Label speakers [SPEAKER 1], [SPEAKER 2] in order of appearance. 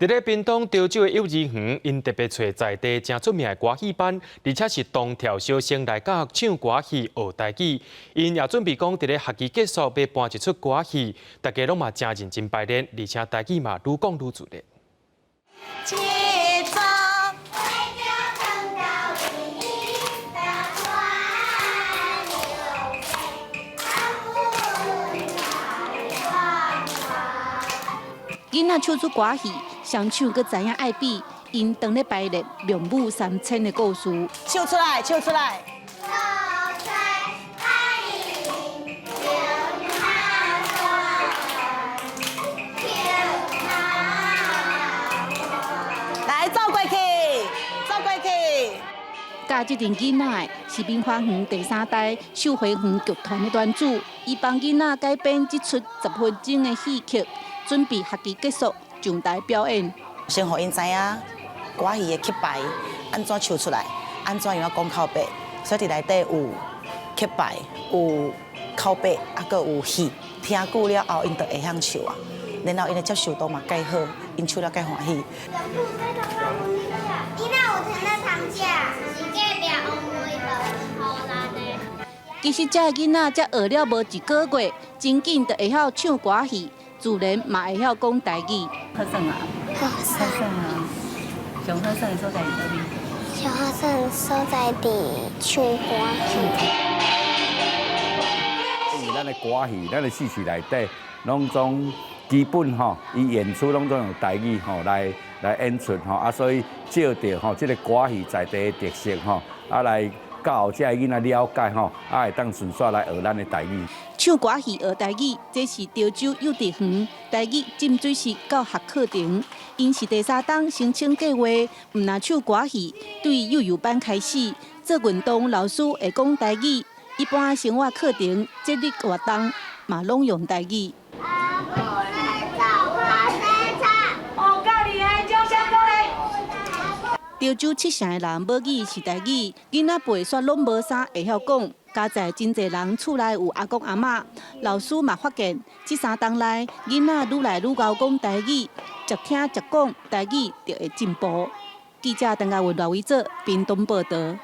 [SPEAKER 1] 佇咧屏東潮州的幼兒園，𪜶特別揣在地誠出名的歌戲班，而且是當跳小生來教唱歌戲學台語。𪜶也準備講，佇咧學期結束欲搬一齣歌戲，大家攏嘛誠認真排練，而且台語嘛愈講愈自然。
[SPEAKER 2] 一組
[SPEAKER 3] 囡仔唱出歌戲，雙手閣知影愛比，𪜶當咧排練《孟母三遷》的故事。
[SPEAKER 2] 唱出來，唱出來。來，走過去，走過去。
[SPEAKER 3] 教這陣囡仔的是明華園第三代秀惠園劇團的團主，伊幫囡仔改編這齣10分鐘的戲曲，準備學期結束上台表演。
[SPEAKER 2] 先予𪜶知影歌戲的曲牌按怎唱出來，按怎樣講口白，所以佇內底有曲牌、有口白，啊，閣有戲。聽久了後，𪜶就會曉唱啊。然後𪜶的接受度嘛較好，𪜶唱了較歡喜。
[SPEAKER 4] 你若有聽到糖食，是隔壁王妹予咱的。
[SPEAKER 3] 其實這个囡仔才學了無一個月，真緊就會曉唱歌戲，自然嘛會曉講台語。
[SPEAKER 5] 好耍啊！
[SPEAKER 4] 好
[SPEAKER 5] 好耍啊！上好耍的所在佇佗位？
[SPEAKER 4] 上好耍的所在佇唱歌戲。
[SPEAKER 6] 因為咱的歌戲，咱的戲曲內底，攏總基本吼，伊演出攏總用台語吼來演出吼，啊，所以借著吼這个歌戲在地的特色吼，啊來教這个囡仔了解吼，啊會當順紲來學咱的台語。
[SPEAKER 3] 唱歌戲學台語，這是潮州幼稚園台語浸水式教學課程。𪜶是第三冬申請計劃，毋但唱歌戲，對幼幼班開始做運動，老師會講台語。一般生活課程、節日活動嘛攏用台語。
[SPEAKER 4] 阿母來走花生茶。
[SPEAKER 7] 哦，教你愛掌聲鼓勵。
[SPEAKER 3] 潮州七成的人母語是台語，囡仔輩煞攏無啥會曉講。佳哉真濟人厝內有阿公阿嬤，老師嘛發現，這三冬來囡仔愈來愈𠢕講台語，捷聽捷講台語就會進步。記者鄧家文、賴偉哲，屏東報導。